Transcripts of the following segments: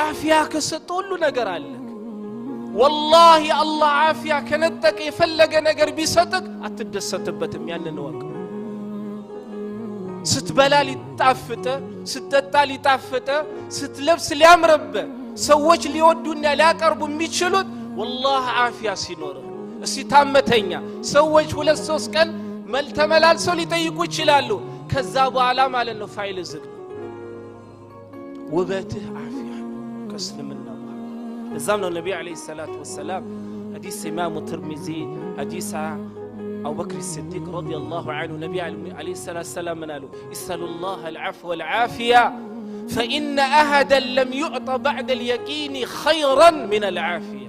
ዓፊያ ከሰጠ ሁሉ ነገር አለ። ወላሂ አላህ ዓፊያ ከነጠቀ የፈለገ ነገር ቢሰጥቅ አትደሰትበትም። ያንን እወቅ። ስትበላ ሊጣፍጥ፣ ስትጠጣ ሊጣፍጥ፣ ስትለብስ ሊያምርብህ፣ ሰዎች ሊወዱና ሊያቀርቡ የሚችሉት ወላሂ ዓፊያ ሲኖር። እስቲ ታመተኛ ሰዎች 2-3 ቀን ተመላልሰው ሊጠይቁ ይችላሉ። ከዛ በኋላ ማለት ነው ፋይል ዝግ ነው። ውበትህ ዓፊያ ነው ከእስልምና በኋላ። ለዛም ነው ነቢ ዓለይሂ ሰላቱ ወሰላም ሐዲስ ኢማሙ ትርሚዚ፣ ሐዲስ አቡበክር ስዲቅ ረዲየላሁ ዐንሁ፣ ነቢ ዓለይሂ ሰላቱ ወሰላም ምን አሉ? اسألوا الله العفو والعافية فإن أحدا لم يعط بعد اليقين خيرا من العافية።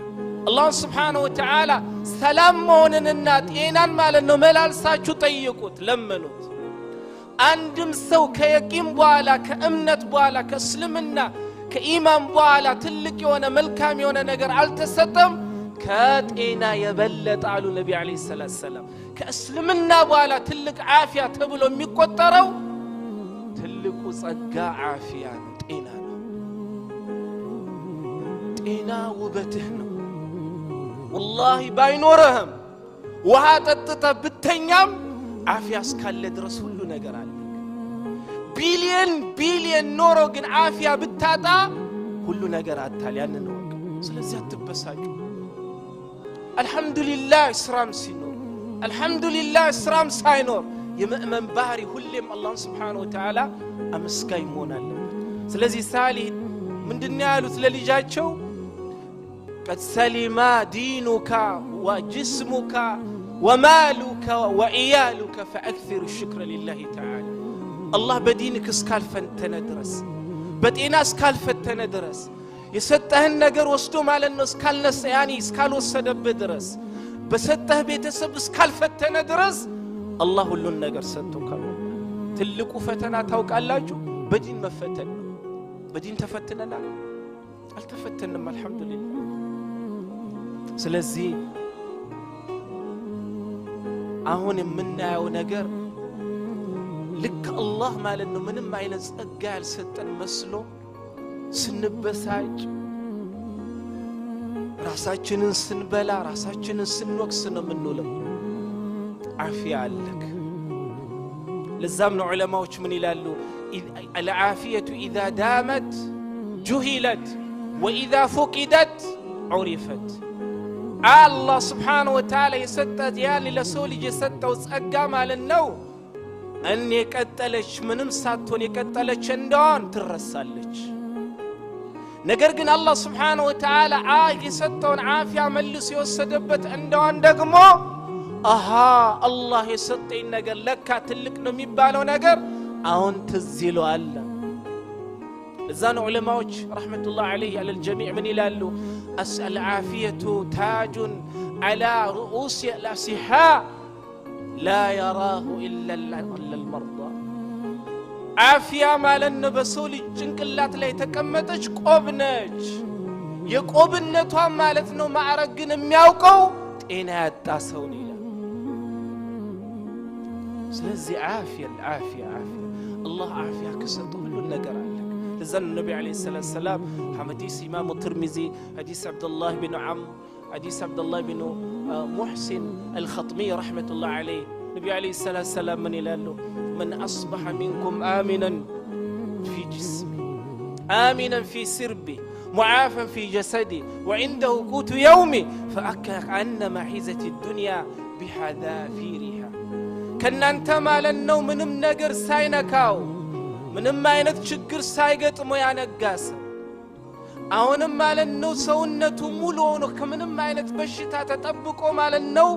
አላህን ስብሓነሁ ወተዓላ ሰላም መሆንንና ጤናን ማለት ነው መላልሳችሁ ጠይቁት፣ ለምኑት። አንድም ሰው ከየቂን በኋላ፣ ከእምነት በኋላ፣ ከእስልምና ከኢማን በኋላ ትልቅ የሆነ መልካም የሆነ ነገር አልተሰጠም ከጤና የበለጠ አሉ ነቢ ዓለይሂ ሰላቱ ሰላም። ከእስልምና በኋላ ትልቅ ዓፊያ ተብሎ የሚቆጠረው ትልቁ ጸጋ ዓፊያ ነው፣ ጤና ነው። ጤና ውበትህ ነው። ወላሂ ባይኖርህም ውሃ ጠጥተህ ብተኛም ዓፊያ እስካለ ድረስ ሁሉ ነገር አለ። ቢሊየን ቢሊየን ኖሮ ግን ዓፊያ ብታጣ ሁሉ ነገር አታል። ያንን እወቅ። ስለዚህ አትበሳጩ። አልሐምዱሊላህ ስራም ሲኖር፣ አልሐምዱሊላህ ስራም ሳይኖር የምእመን ባህሪ ሁሌም አላህን ስብሓነሁ ወተዓላ አመስጋኝ መሆን አለበት። ስለዚህ ሳሊህ ምንድን ያሉት ለልጃቸው? قد سلم دينك وجسمك ومالك وعيالك فأكثر الشكر لله تعالى። አላህ በዲንክ እስካልፈተነ ድረስ፣ በጤና እስካልፈተነ ድረስ፣ የሰጠህን ነገር ወስዶ ማለት ነው እስካልነሳ ያኒ እስካልወሰደብህ ድረስ፣ በሰጠህ ቤተሰብ እስካልፈተነ ድረስ አላህ ሁሉን ነገር ሰጥቶካል። ትልቁ ፈተና ታውቃላችሁ? በዲን መፈተን ነው። በዲን ተፈትነናል? አልተፈተንም። አልሐምዱሊላህ። ስለዚህ አሁን የምናየው ነገር ልክ አላህ ማለት ነው ምንም አይነት ጸጋ ያልሰጠን መስሎ ስንበሳጭ፣ ራሳችንን ስንበላ፣ ራሳችንን ስንወቅስ ነው የምንውለው። ዓፊያ አለክ። ለዛም ነው ዑለማዎች ምን ይላሉ? العافية إذا دامت جهلت وإذا فقدت عرفت። አላህ ስብሓነሁ ወተዓላ የሰጠት ያን ለሰው ልጅ የሰጠው ጸጋ ማለት ነው እን የቀጠለች ምንም ሳትሆን የቀጠለች እንደሆን ትረሳለች። ነገር ግን አላህ ስብሓነሁ ወተዓላ የሰጠውን ዓፊያ መልሶ የወሰደበት እንደሆን ደግሞ አሃ አላህ የሰጠኝ ነገር ለካ ትልቅ ነው የሚባለው ነገር አሁን ትዝ ይለዋል። እዛ ነው ዑለማዎች ረሕመቱላህ ዓለይህ አለል ጀሚዕ ምን ይላሉ? العافية تاج على رؤوس الأصحاء لا يراه إلا المرضى። ዓፊያ ማለት ነው በሰው ልጅ ጭንቅላት ላይ የተቀመጠች ቆብ ነች። የቆብነቷን ማለት ነው ማዕረግ ግን የሚያውቀው ጤና ያጣ ሰው ነው ይላል። ስለዚህ ዓፊያ፣ ዓፊያ፣ ዓፊያ። አላህ ዓፊያ ከሰጠ ሁሉን ነገር አለ። ለዛ ነው ነቢ ዓለይሂ ሰላቱ ሰላም ሐዲስ ኢማሙ ትርሚዚ፣ ሐዲስ ዓብዱላህ ብን ዓምር፣ ሐዲስ ዓብዱላህ ብን ሙሕሲን አልኸጥሚ ረሕመቱላህ ዓለይህ፣ ነቢ ዓለይሂ ሰላቱ ሰላም ምን ይላሉ? من أصبح منكم آمنا في جسمه، آمنا في سربه، معافى في جسده، وعنده قوت يومه، فكأنما حيزت الدنيا بحذافيرها። ከእናንተ ማለት ነው ምንም ነገር ሳይነካው፣ ምንም አይነት ችግር ሳይገጥሞ ያነጋ ሰው፣ አሁንም ማለት ነው ሰውነቱ ሙሉ ሆኖ ከምንም አይነት በሽታ ተጠብቆ ማለት ነው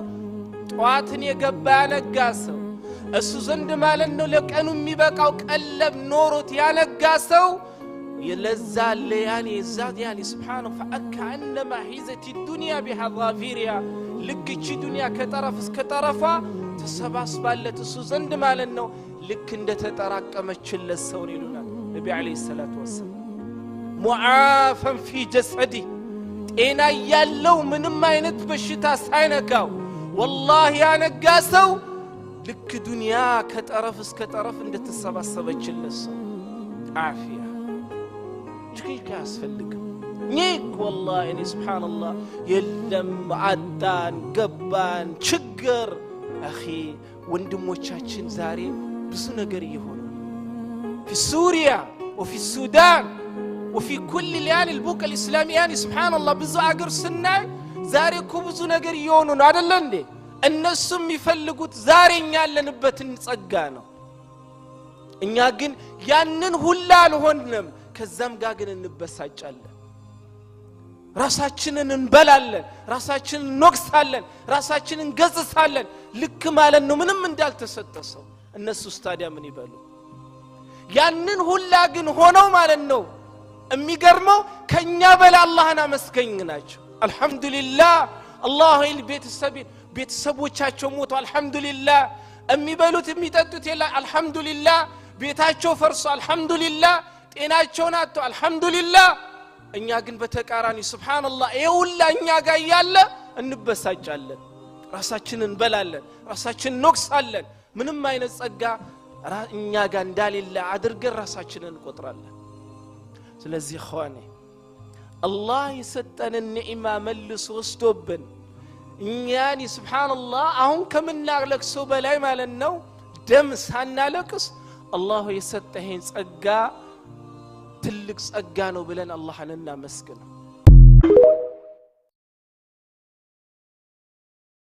ጠዋትን የገባ ያነጋ ሰው፣ እሱ ዘንድ ማለት ነው ለቀኑ የሚበቃው ቀለብ ኖሮት ያነጋ ሰው ለዛ ለያኔ ዛት ያኔ ስብሓነሁ فكأنما حيزت الدنيا بحذافيرها፣ ልክ እቺ ዱንያ ከጠረፍ እስከ ጠረፏ ተሰባስባለት እሱ ዘንድ ማለት ነው ልክ እንደ ተጠራቀመችለት ሰው ነው ይሉናል ነቢ ዓለይሂ ሰላቱ ወሰላም። معافى في جسده፣ ጤና ያለው ምንም አይነት በሽታ ሳይነካው ወላሂ ያነጋ ሰው ልክ ዱንያ ከጠረፍ እስከ ጠረፍ እንደተሰባሰበችለት ሰው ዓፊያ። ጭቅጭቅ አያስፈልግም። ኒክ ወላሂ እኔ ሱብሓነላህ የለም አጣን ገባን ችግር። አኺ ወንድሞቻችን ዛሬ ብዙ ነገር እየሆኑ في سوريا وفي السودان وفي كل يعني البوك الإسلامي يعني سبحان الله ብዙ አገር ስናይ ዛሬ እኮ ብዙ ነገር እየሆኑ ነው አይደለ እንዴ? እነሱ የሚፈልጉት ዛሬ እኛ ያለንበትን ጸጋ ነው። እኛ ግን ያንን ሁላ አልሆንም። ከዛም ጋር ግን እንበሳጫለን፣ ራሳችንን እንበላለን፣ ራሳችንን እንወቅሳለን፣ ራሳችንን እንገስጻለን። ልክ ማለት ነው ምንም እንዳልተሰጠ ሰው። እነሱስ ታዲያ ምን ይበሉ? ያንን ሁላ ግን ሆነው ማለት ነው የሚገርመው ከኛ በላይ አላህን አመስገኝ ናቸው። አልሐምዱሊላህ አላህ ቤተሰቦቻቸው ሞቱ፣ አልሐምዱሊላህ። የሚበሉት የሚጠጡት የለ፣ አልሐምዱሊላህ። ቤታቸው ፈርሶ አልሐምዱሊላህ። ጤናቸውን አጥቶ አልሐምዱሊላህ። እኛ ግን በተቃራኒ ሱብሓነላህ ይሄ ሁላ እኛ ጋር እያለ እንበሳጫለን፣ ራሳችንን እንበላለን፣ ራሳችንን እንወቅሳለን። ምንም አይነት ጸጋ እኛ ጋር እንዳሌለ አድርገን ራሳችንን እንቆጥራለን። ስለዚህ ኸዋኔ አላህ የሰጠንን ኒዕማ መልሶ ወስዶብን እኛን ሱብሓነላህ አሁን ከምናለቅሰው በላይ ማለት ነው ደም ሳናለቅስ አላሁ የሰጠኸኝ ጸጋ ትልቅ ጸጋ ነው ብለን አላህን እናመስግነው።